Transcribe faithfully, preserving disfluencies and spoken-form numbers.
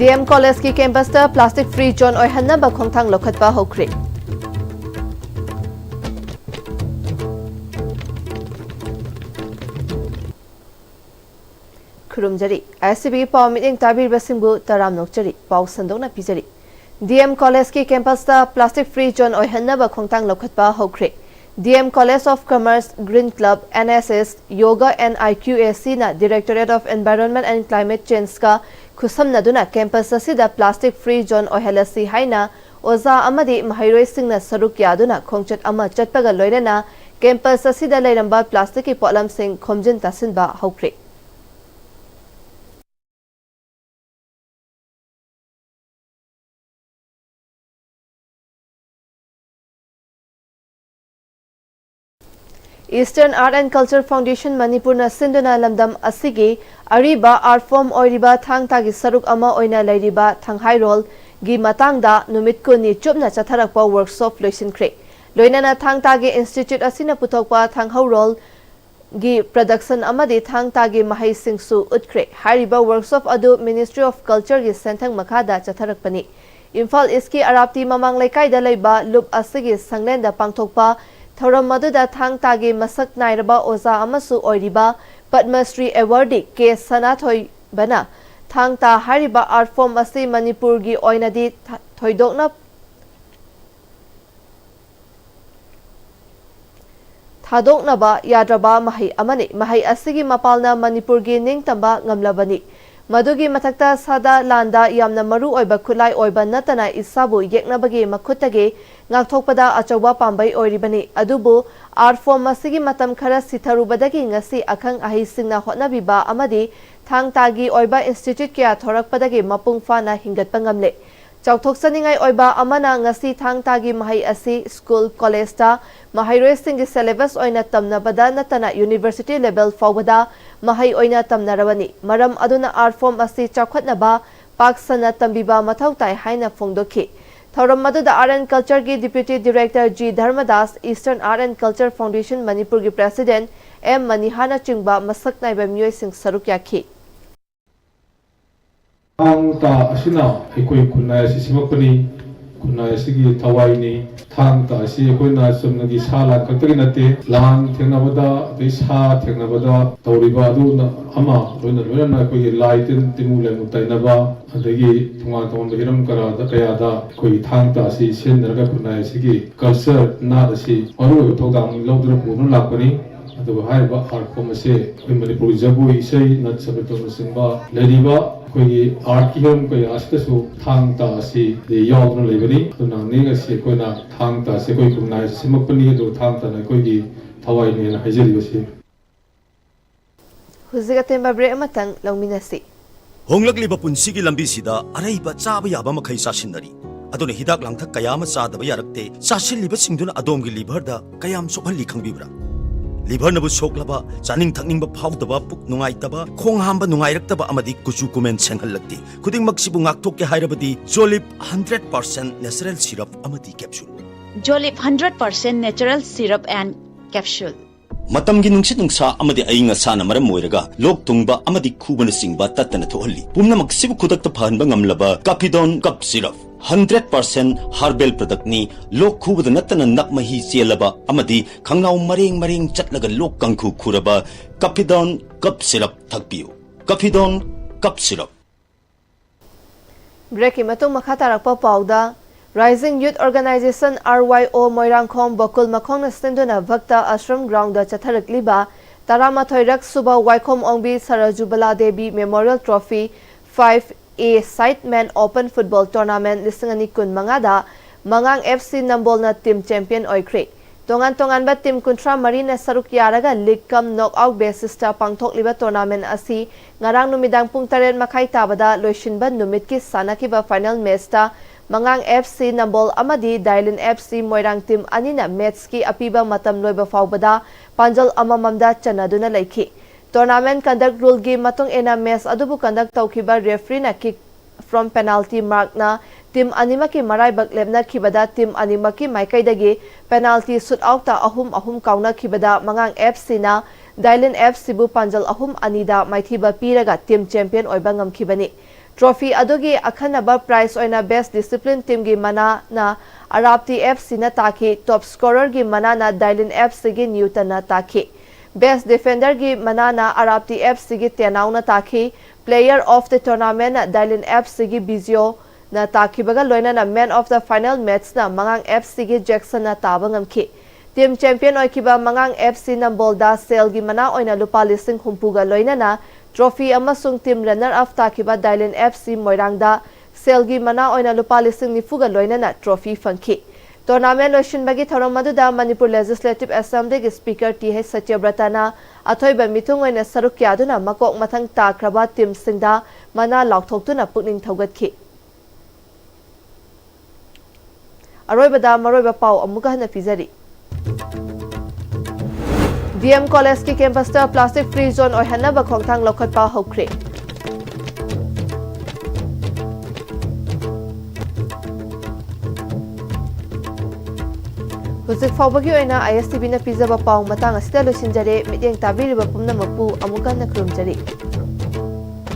D M ꯀꯣꯂꯦꯖꯀꯤ ꯀꯦꯝꯄꯁꯇ plastic free zone ꯑꯣꯏꯍꯟꯅꯕ ꯈꯣꯡꯊꯥꯡ ꯂꯧꯈꯠꯄ ꯍꯧꯈ꯭ꯔꯦ꯫ ꯈꯨꯔꯨꯝꯖꯔꯤ꯫ ꯑꯥꯏ ꯑꯦꯁ ꯇꯤ ꯚꯤꯒꯤ ꯄꯥꯎ ꯃꯤꯠꯌꯦꯡ ꯇꯥꯕꯤꯔꯤꯕꯁꯤꯡꯕꯨ ꯇꯔꯥꯝꯅ ꯑꯣꯛꯆꯔꯤ꯫ ꯄꯥꯎ ꯁꯟꯗꯣꯛꯅ ꯄꯤꯖꯔꯤ꯫ ꯗꯤ ꯑꯦꯝ ꯀꯣꯂꯦꯖꯀꯤ ꯀꯦꯝꯄꯁꯇ plastic free zone ꯑꯣꯏꯍꯟꯅꯕ ꯈꯣꯡꯊꯥꯡ ꯂꯧꯈꯠꯄ ꯍꯧꯈ꯭ꯔꯦ꯫ D M College of Commerce, Green Club, N S S, Yoga and I Q A ꯁꯤꯅ Directorate of Environment and Climate Changeꯀ ꯈꯨꯠꯁꯝꯅꯗꯨꯅ ꯀꯦꯝꯄꯁ ꯑꯁꯤꯗ plastic free zone ꯑꯣꯏꯍꯜꯂꯁꯤ ꯍꯥꯏꯅ ꯑꯣꯖꯥ ꯑꯃꯗꯤ ꯃꯍꯩꯔꯣꯏꯁꯤꯡꯅ ꯁꯔꯨꯛ ꯌꯥꯗꯨꯅ ꯈꯣꯡꯆꯠ ꯑꯃ ꯆꯠꯄꯒ ꯂꯣꯏꯅꯅ ꯀꯦꯝꯄꯁ ꯑꯁꯤꯗ ꯂꯩꯔꯝꯕ plasticꯀꯤ ꯄꯣꯠꯂꯝꯁꯤꯡ ꯈꯣꯝꯖꯤꯟ ꯇꯥꯁꯤꯟꯕ ꯍꯧꯈ꯭ꯔꯦ꯫ Eastern Art and Culture Foundation ꯃꯅꯤꯄꯨꯔꯅ ꯁꯤꯟꯗꯨꯅ ꯂꯝꯗꯝ ꯑꯁꯤꯒꯤ ꯑꯔꯤꯕ art form ꯑꯣꯏꯔꯤꯕ ꯊꯥꯡ ꯇꯥꯒꯤ ꯁꯔꯨꯛ ꯑꯃ ꯑꯣꯏꯅ ꯂꯩꯔꯤꯕ ꯊꯥꯡꯍꯩꯔꯣꯜꯒꯤ ꯃꯇꯥꯡꯗ ꯅꯨꯃꯤꯠ ꯀꯨꯟꯅꯤ ꯆꯨꯞꯅ ꯆꯠꯊꯔꯛꯄ workshop ꯂꯣꯏꯁꯤꯟꯈ꯭ꯔꯦ꯫ ꯂꯣꯏꯅꯅ ꯊꯥꯡ ꯇꯥꯒꯤ institute ꯑꯁꯤꯅ ꯄꯨꯊꯣꯛꯄ ꯊꯥꯡꯍꯩꯔꯣꯜ ꯒꯤ production ꯑꯃꯗꯤ ꯊꯥꯡ ꯇꯥꯒꯤ ꯃꯍꯩꯁꯤꯡꯁꯨ ꯎꯠꯈ꯭ꯔꯦ꯫ ꯍꯥꯏꯔꯤꯕ workshop ꯑꯗꯨ Ministry of Cultureꯒꯤ ꯁꯦꯟꯊꯪ ꯃꯈꯥꯗ ꯆꯠꯊꯔꯛꯄꯅꯤ꯫ ꯏꯝꯐꯥꯜ ꯏꯁꯀꯤ ꯑꯔꯥꯞꯇꯤ ꯃꯃꯥꯡ ꯂꯩꯀꯥꯏꯗ ꯂꯩꯕ ꯂꯨꯞ ꯑꯁꯤꯒꯤ ꯁꯪꯂꯦꯟꯗ ꯄꯥꯡꯊꯣꯛꯄ ꯊꯧꯔꯝ ꯑꯗꯨꯗ ꯊꯥꯡ ꯇꯥꯒꯤ ꯃꯁꯛ ꯅꯥꯏꯔꯕ ꯑꯣꯖꯥ ꯑꯃꯁꯨ ꯑꯣꯏꯔꯤꯕ ꯄꯗꯃ ꯁ꯭ꯔꯤ awardee ꯀꯦ ꯁꯅꯥꯊꯣꯏꯕꯅ ꯊꯥꯡ ꯇꯥ ꯍꯥꯏꯔꯤꯕ art form ꯑꯁꯤ ꯃꯅꯤꯄꯨꯔꯒꯤ ꯑꯣꯏꯅꯗꯤ ꯊ-, ꯊꯣꯏꯗꯣꯛꯅ ꯊꯥꯗꯣꯛꯅꯕ ꯌꯥꯗ꯭ꯔꯕ ꯃꯍꯩ ꯑꯃꯅꯤ꯫ ꯃꯍꯩ ꯑꯁꯤꯒꯤ ꯃꯄꯥꯜꯅ ꯃꯅꯤꯄꯨꯔꯒꯤ ꯅꯤꯡꯇꯝꯕ ꯉꯝꯂꯕꯅꯤ꯫ ꯃꯗꯨꯒꯤ ꯃꯊꯛꯇ ꯁꯥꯗ ꯂꯥꯟꯗ ꯌꯥꯝꯅ ꯃꯔꯨ ꯑꯣꯏꯕ ꯈꯨꯠꯂꯥꯏ ꯑꯣꯏꯕ ꯅꯠꯇꯅ ꯏꯁꯥꯕꯨ ꯌꯦꯛꯅꯕꯒꯤ ꯃꯈꯨꯠꯇꯒꯤ ꯉꯥꯛꯊꯣꯛꯄꯗ ꯑꯆꯧꯕ ꯄꯥꯝꯕꯩ ꯑꯣꯏꯔꯤꯕꯅꯤ꯫ ꯑꯗꯨꯕꯨ art form ꯑꯁꯤꯒꯤ ꯃꯇꯝ ꯈꯔ ꯁꯤꯊꯔꯨꯕꯗꯒꯤ ꯉꯁꯤ ꯑꯈꯪ ꯑꯍꯩꯁꯤꯡꯅ ꯍꯣꯠꯅꯕꯤꯕ ꯑꯃꯗꯤ ꯊꯥꯡ ꯇꯥꯒꯤ ꯑꯣꯏꯕ institute ꯀꯌꯥ ꯊꯣꯔꯛꯄꯗꯒꯤ ꯃꯄꯨꯡ ꯐꯥꯅ ꯍꯤꯡꯒꯠꯄ ꯉꯝꯂꯦ꯫ ꯆꯥꯎꯊꯣꯛꯆꯅꯤꯡꯉꯥꯏ ꯑꯣꯏꯕ ꯑꯃꯅ, ꯉꯁꯤ ꯊꯥꯡ ꯇꯥꯒꯤ ꯃꯍꯩ ꯑꯁꯤ ꯁ꯭ꯀꯨꯜ, ꯀꯣꯂꯦꯖꯇ ꯃꯍꯩꯔꯣꯏꯁꯤꯡꯒꯤ syllabus ꯑꯣꯏꯅ ꯇꯝꯅꯕꯗ ꯅꯠꯇꯅ university level ꯐꯥꯎꯕꯗ ꯃꯍꯩ ꯑꯣꯏꯅ ꯇꯝꯅꯔꯕꯅꯤ꯫ ꯃꯔꯝ ꯑꯗꯨꯅ art form ꯑꯁꯤ ꯆꯥꯎꯈꯠꯅꯕ ꯄꯥꯛ ꯁꯟꯅ ꯇꯝꯕꯤꯕ ꯃꯊꯧ ꯇꯥꯏ ꯍꯥꯏꯅ ꯐꯣꯡꯗꯣꯛꯈꯤ꯫ ꯊꯧꯔꯝ ꯑꯗꯨꯗ Art and Cultureꯒꯤ Deputy Director G Dharmadas, Eastern Art and Culture Foundation ꯃꯅꯤꯄꯨꯔꯒꯤ President ꯑꯦꯝ ꯃꯅꯤꯍꯥꯅꯆꯤꯡꯕ ꯃꯁꯛ ꯅꯥꯏꯕ ꯃꯤꯑꯣꯏꯁꯤꯡ ꯁꯔꯨꯛ ꯌꯥꯈꯤ꯫ ꯊꯥꯡ ꯇꯥ ꯑꯁꯤꯅ ꯑꯩꯈꯣꯏ ꯈꯨꯟꯅꯥꯏ ꯑꯁꯤ ꯁꯦꯝꯃꯛꯄꯅꯤ꯫ ꯈꯨꯟꯅꯥꯏ ꯑꯁꯤꯒꯤ ꯊꯋꯥꯏꯅꯤ꯫ ꯊꯥꯡ ꯇꯥ ꯑꯁꯤ ꯑꯩꯈꯣꯏꯅ ꯆꯨꯝꯅꯒꯤ ꯁꯥ ꯂꯥꯟ ꯈꯛꯇꯒꯤ ꯅꯠꯇꯦ, ꯂꯥꯟ ꯊꯦꯡꯅꯕꯗ, ꯑꯗꯩ ꯁꯥ ꯊꯦꯡꯅꯕꯗ ꯇꯧꯔꯤꯕ ꯑꯗꯨꯅ ꯑꯃ, ꯂꯣꯏꯅ ꯂꯣꯏꯅꯅ ꯑꯩꯈꯣꯏꯒꯤ ꯂꯥꯏ ꯇꯤꯟ, ꯇꯤꯟꯃꯨ ꯂꯩꯃꯨ ꯇꯩꯅꯕ, ꯑꯗꯒꯤ ꯇꯣꯉꯥꯟ ꯇꯣꯉꯥꯟꯕ ꯍꯤꯔꯝ ꯀꯌꯥꯗ, ꯀꯌꯥꯗ ꯑꯩꯈꯣꯏꯒꯤ ꯊꯥꯡ ꯇꯥ ꯑꯁꯤ ꯁꯤꯖꯤꯟꯅꯔꯒ ꯈꯨꯟꯅꯥꯏ ꯑꯁꯤꯒꯤ culture, ꯅꯥꯠ ꯑꯁꯤ ꯃꯔꯨꯑꯣꯏꯕ ꯊꯧꯗꯥꯡ ꯂꯧꯗꯨꯅ ꯄꯨꯗꯨꯅ ꯂꯥꯛꯄꯅꯤ꯫ ꯑꯗꯨꯒ ꯍꯥꯏꯔꯤꯕ art form ꯑꯁꯤ ꯑꯩꯈꯣꯏ ꯃꯅꯤꯄꯨꯔꯒꯤ ꯖꯒꯣꯏ, ꯏꯁꯩ, ꯅꯠ ꯁꯕꯦꯇꯣꯟꯅꯆꯤꯡꯕ ꯂꯩꯔꯤꯕ ꯑꯩꯈꯣꯏꯒꯤ artꯀꯤ ꯍꯤꯔꯝ ꯀꯌꯥ ꯑꯁꯤꯗꯁꯨ ꯊꯥꯡ ꯇꯥ ꯑꯁꯤ ꯌꯥꯎꯗꯨꯅ ꯂꯩꯕꯅꯤ꯫ ꯑꯗꯨꯅ ꯉꯁꯤ ꯑꯩꯈꯣꯏꯅ ꯊꯥꯡ ꯇꯥ ꯑꯁꯤ ꯑꯩꯈꯣꯏ ꯈꯨꯟꯅꯥꯏ ꯁꯦꯝꯃꯛꯄꯅꯤ, ꯑꯗꯨꯒ ꯊꯥꯡ ꯇꯥꯅ ꯑꯩꯈꯣꯏꯒꯤ ꯊꯋꯥꯏꯅꯦꯅ ꯍꯥꯏꯖꯔꯤꯕꯁꯤ꯫ ꯍꯧꯖꯤꯛ ꯑꯇꯦꯟꯕ break ꯑꯃꯇꯪ ꯂꯧꯃꯤꯟꯅꯁꯤ꯫ ꯍꯣꯡꯂꯛꯂꯤꯕ ꯄꯨꯟꯁꯤꯒꯤ ꯂꯝꯕꯤꯁꯤꯗ ꯑꯔꯩꯕ ꯆꯥꯕ ꯌꯥꯕ ꯃꯈꯩ ꯆꯥꯁꯤꯟꯅꯔꯤ꯫ ꯑꯗꯨꯅ ꯍꯤꯗꯥꯛ ꯂꯥꯡꯊꯛ ꯀꯌꯥ ꯑꯃ ꯆꯥꯗꯕ ꯌꯥꯔꯛꯇꯦ꯫ ꯆꯥꯁꯤꯜꯂꯤꯕꯁꯤꯡꯗꯨꯅ ꯑꯗꯣꯝꯒꯤ liverꯗ ꯀꯌꯥꯝ ꯁꯣꯛꯍꯜꯂꯤ ꯈꯪꯕꯤꯕ꯭ꯔꯥ? Liverꯅꯕꯨ ꯁꯣꯛꯂꯕ, ꯆꯥꯅꯤꯡ ꯊꯛꯅꯤꯡꯕ ꯐꯥꯎꯗꯕ, ꯄꯨꯛ ꯅꯨꯡꯉꯥꯏꯇꯕ, ꯈꯣꯡ ꯍꯥꯝꯕ ꯅꯨꯡꯉꯥꯏꯔꯛꯇꯕ ꯑꯃꯗꯤ ꯀꯨꯆꯨ ꯀꯨꯃꯦꯟ ꯁꯦꯡꯍꯜꯂꯛꯇꯦ꯫ ꯈꯨꯗꯤꯡꯃꯛꯁꯤꯕꯨ ꯉꯥꯛꯊꯣꯛꯀꯦ ꯍꯥꯏꯔꯕꯗꯤ Jolib hundred percent natural syrup ꯑꯃꯗꯤ capsule꯫ Jolib hundred percent natural syrup and capsule꯫ ꯃꯇꯝꯒꯤ ꯅꯨꯡꯁꯤꯠ ꯅꯨꯡꯁꯥ ꯑꯃꯗꯤ ꯑꯏꯪ ꯑꯁꯥꯅ ꯃꯔꯝ ꯑꯣꯏꯔꯒ ꯂꯣꯛ ꯊꯨꯡꯕ ꯑꯃꯗꯤ ꯈꯨꯕꯅꯆꯤꯡꯕ ꯇꯠꯇꯅ ꯊꯣꯛꯍꯜꯂꯤ꯫ ꯄꯨꯝꯅꯃꯛꯁꯤꯕꯨ ꯈꯨꯗꯛꯇ ꯐꯍꯟꯕ ꯉꯝꯂꯕ Capidon Cup Syrup, hundred percent herbal productꯅꯤ꯫ ꯂꯣꯛ ꯈꯨꯕꯗ ꯅꯠꯇꯅ ꯅꯞ ꯃꯍꯤ ꯆꯦꯜꯂꯕ ꯑꯃꯗꯤ ꯈꯪꯅꯥꯎ ꯃꯔꯦꯡ ꯃꯔꯦꯡ ꯆꯠꯂꯒ ꯂꯣꯛ ꯀꯥꯡꯈꯨ ꯈꯨꯔꯕ Capidon Cup Syrup ꯊꯛꯄꯤꯌꯨ꯫ Capidon Cup Syrup꯫ Breakꯀꯤ ꯃꯇꯨꯡ ꯃꯈꯥ ꯇꯥꯔꯛꯄ ꯄꯥꯎꯗ, Rising Youth Organization, R Y O, Moirangkhom ꯕꯣꯀꯨꯜ ꯃꯈꯣꯡꯅ ꯁꯤꯟꯗꯨꯅ ꯚꯛꯇ ꯑꯁ꯭ꯔꯝ groundꯗ ꯆꯠꯊꯔꯛꯂꯤꯕ ꯇꯔꯥꯃꯥꯊꯣꯏꯔꯛ ꯁꯨꯕ ꯋꯥꯏꯈꯣꯝ ꯑꯣꯡꯕꯤ ꯁꯔꯖꯨꯕꯂꯥ Devi Memorial Trophy five A Sidemen Open Football Tournament ꯂꯤꯁꯤꯡ ꯑꯅꯤ ꯀꯨꯟꯃꯉꯥꯗ ꯃꯉꯥꯡ F C ꯅꯝꯕꯣꯜꯅ team champion ꯑꯣꯏꯈ꯭ꯔꯦ꯫ ꯇꯣꯉꯥꯟ ꯇꯣꯉꯥꯟꯕ team ꯀꯨꯟꯊ꯭ꯔꯥ ꯃꯔꯤꯅ ꯁꯔꯨꯛ ꯌꯥꯔꯒ league cum knockout basisꯇ ꯄꯥꯡꯊꯣꯛꯂꯤꯕ tournament ꯑꯁꯤ ꯉꯔꯥꯡ ꯅꯨꯃꯤꯗꯥꯡ ꯄꯨꯡ ꯇꯔꯦꯠ ꯃꯈꯥꯏ ꯇꯥꯕꯗ ꯂꯣꯏꯁꯤꯟꯕ ꯅꯨꯃꯤꯠꯀꯤ ꯁꯥꯟꯅꯈꯤꯕ final matchꯇ ꯃꯉꯥꯡ F C ꯅꯝꯕꯣꯜ ꯑꯃꯗꯤ ꯗꯥꯏꯂꯤꯟ F C ꯃꯣꯏꯔꯥꯡ team ꯑꯅꯤꯅ matchꯀꯤ ꯑꯄꯤꯕ ꯃꯇꯝ ꯂꯣꯏꯕ ꯐꯥꯎꯕꯗ ꯄꯥꯟꯖꯜ ꯑꯃꯃꯝꯗ ꯆꯟꯅꯗꯨꯅ ꯂꯩꯈꯤ꯫ Tournament conduct ruleꯒꯤ ꯃꯇꯨꯡ ꯏꯟꯅ match ꯑꯗꯨꯕꯨ conduct ꯇꯧꯈꯤꯕ refereeꯅ kick from penalty markꯅ team ꯑꯅꯤꯃꯛꯀꯤ ꯃꯔꯥꯏꯕꯛ ꯂꯦꯞꯅꯈꯤꯕꯗ team ꯑꯅꯤꯃꯛꯀꯤ ꯃꯥꯏꯀꯩꯗꯒꯤ penalty shootoutꯇ ꯑꯍꯨꯝ ꯑꯍꯨꯝ ꯀꯥꯎꯅꯈꯤꯕꯗ ꯃꯉꯥꯡ F Cꯅ ꯗꯥꯏꯂꯤꯟ F Cꯕꯨ ꯄꯥꯟꯖꯜ ꯑꯍꯨꯝ ꯑꯅꯤꯗ ꯃꯥꯏꯊꯤꯕ ꯄꯤꯔꯒ team champion ꯑꯣꯏꯕ ꯉꯝꯈꯤꯕꯅꯤ꯫ Trophy ꯑꯗꯨꯒꯤ ꯑꯈꯟꯅꯕ prize ꯑꯣꯏꯅ Best Discipline Teamꯒꯤ ꯃꯅꯥꯅ ꯑꯔꯥꯞꯇꯤ FCꯅ ꯇꯥꯈꯤ꯫ Top Scorerꯒꯤ ꯃꯅꯥꯅ Dailin FCꯒꯤ Newtonꯅ ꯇꯥꯈꯤ꯫ Best Defenderꯒꯤ ꯃꯅꯥꯅ ꯑꯔꯥꯞꯇꯤ FCꯒꯤ Tenaoꯅ ꯇꯥꯈꯤ꯫ Player of the Tournamentꯅ Dailin FCꯒꯤ Bizioꯅ ꯇꯥꯈꯤꯕꯒ ꯂꯣꯏꯅꯅ Man of the Final Matchꯅ ꯃꯉꯥꯡ FCꯒꯤ Jacksonꯅ ꯇꯥꯕ ꯉꯝꯈꯤ꯫ Team champion ꯑꯣꯏꯈꯤꯕ ꯃꯉꯥꯡ FC Nambolꯗ ꯁꯦꯜꯒꯤ ꯃꯅꯥ ꯑꯣꯏꯅ ꯂꯨꯄꯥ ꯂꯤꯁꯤꯡ ꯍꯨꯝꯐꯨꯒ ꯂꯣꯏꯅꯅ trophy ꯑꯃꯁꯨꯡ team runner up ꯇꯥꯈꯤꯕ Dailin FC Moirangꯗ ꯁꯦꯜꯒꯤ ꯃꯅꯥ ꯑꯣꯏꯅ ꯂꯨꯄꯥ ꯂꯤꯁꯤꯡ ꯅꯤꯐꯨꯒ ꯂꯣꯏꯅꯅ trophy ꯐꯪꯈꯤ꯫ Tournament ꯂꯣꯏꯁꯤꯟꯕꯒꯤ ꯊꯧꯔꯝ ꯑꯗꯨꯗ ꯃꯅꯤꯄꯨꯔ Legislative Assemblyꯒꯤ Speaker ꯇꯤ ꯍꯩꯆ ꯁꯇ꯭ꯌꯕ꯭ꯔꯇꯅ ꯑꯊꯣꯏꯕ ꯃꯤꯊꯨꯡ ꯑꯣꯏꯅ ꯁꯔꯨꯛ ꯌꯥꯗꯨꯅ ꯃꯀꯣꯛ ꯃꯊꯪ ꯇꯥꯈ꯭ꯔꯕ teamꯁꯤꯡꯗ ꯃꯅꯥ ꯂꯥꯎꯊꯣꯛꯇꯨꯅ ꯄꯨꯛꯅꯤꯡ ꯊꯧꯒꯠꯈꯤ꯫ ꯑꯔꯣꯏꯕꯗ ꯃꯔꯨꯑꯣꯏꯕ ꯄꯥꯎ ꯑꯃꯨꯛꯀ ꯍꯟꯅ ꯄꯤꯖꯔꯤ꯫ ꯗꯤ ꯑꯦꯝ ꯀꯣꯂꯦꯖꯀꯤ campusꯇ plastic free zone ꯑꯣꯏꯍꯟꯅꯕ ꯈꯣꯡꯊꯥꯡ ꯂꯧꯈꯠꯄ ꯍꯧꯈ꯭ꯔꯦ꯫ ꯍꯧꯖꯤꯛ ꯐꯥꯎꯕꯒꯤ ꯑꯣꯏꯅ ISTVꯅ ꯄꯤꯖꯕ ꯄꯥꯎ ꯃꯇꯥꯡ ꯑꯁꯤꯗ ꯂꯣꯏꯁꯤꯟꯖꯔꯦ꯫ ꯃꯤꯠꯌꯦꯡ ꯇꯥꯕꯤꯔꯤꯕ ꯄꯨꯝꯅꯃꯛꯄꯨ ꯑꯃꯨꯛ ꯍꯟꯅ ꯈꯨꯔꯨꯝꯖꯔꯤ꯫